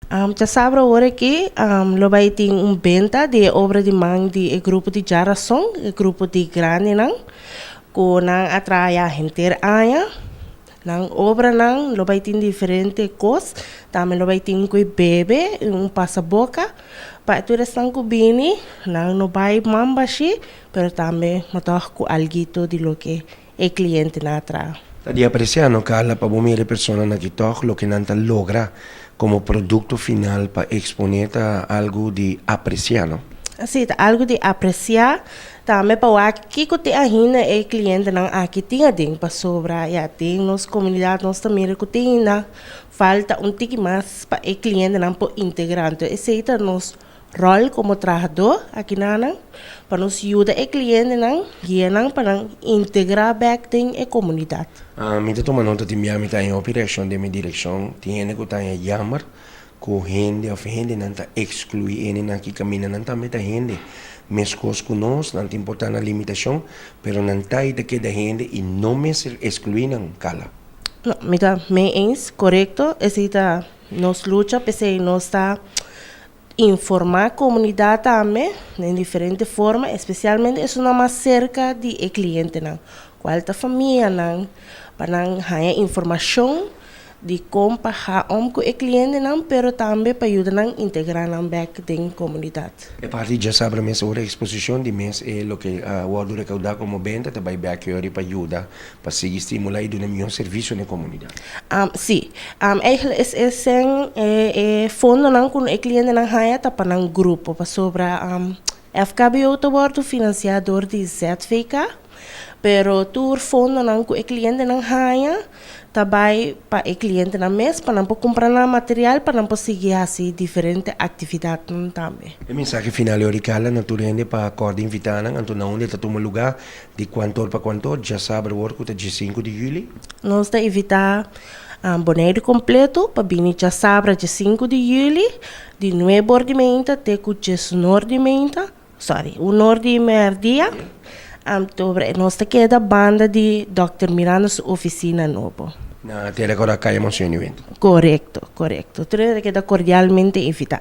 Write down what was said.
Djasabra awor aki lo bai tin un benta di e obra di man di e grupo di Djarason, e grupo di grandinan ku nan a traha ya henter aña. Nan obranan lo bai tin diferente kos, tambe lo bai tin ku e bebe i un pasaboka pa tur esnan ku bini nan no bai man bashí pero tambe motòg ku alguito di loke e klientenan a traha. Ta di apresiá no Carla pa bo mira e personanan aki tòg loke nan ta logra komo produkto final pa eksponé ta algu di apresiá no. Sí, ta algu di apresiá tambe pa wak kiko te ainda e klientenan aki tin aden pasobra ya den nos komunidat nos ta mira ku te ainda falta un tiki mas pa e klientenan por integrá. Anto esei ta nos Ròl komo trahadó akinanan pa nos yuda e klientenan, guia nan pa nan integrá bèk den e komunidat. Mi ta tuma nota tin bia mi ta haña hopi reakshon den mi direkshon. Tin hende ku ta haña yammer ku hende òf hendenan ta ekskluí hendenan ki kaminda nan tambe ta hende. Meskos ku nos, nan tin por ta na limitashon, pero nan ta i ta keda hende i no mester ekskluí nan, Carla. No, mi ta mee eens, korekto. Esei ta nos lucha, p'esei nos ta Informá komunidat tambe den diferente forma, espesialmente esunnan mas serka di e klientenan, kual ta famianan, pa nan haña informashon di kon pa ha om ku e klientenan, pero tambe pa yuda nan integrá nan bèk den komunidat. E parti djasabra mes ora eksposishon di mes e loke a wòrdu rekaudá komo benta ta bai bèk yori pa yuda Pa sigui stimulá i duna mihó servisio na e komunidat. Sí. Eigenlijk es e sen e fondonan ku e klientenan haña ta pa nan grupo pasobra FKBO ta wòrdu finansiá dor di ZVK, pero tur fondonan ku e klientenan haña ta bai pa e klientenan mes pa nan por kumpra nan material pa nan por sigui hasi diferente aktividatnan tambe. E mensahe final e ora Carla na tur hende pa kòrda invitá nan anto na unda e ta tuma lugá Di kuantor pa kuantor, djasabra wor ku ta diesinku di yüli. Nos ta invitá Boneiru kompleto pa bini djasabra diesinku di yüli di nuebe or di meinta te ku diesunor di meinta, sorry, unor di mèrdia. Anto nos ta keda banda di dòkter Miranda su ofisina nobo. Na Tera Kora Kaya Monseñor Niuwente. Korekto, korekto. Tur hende ta keda kordialmente invitá.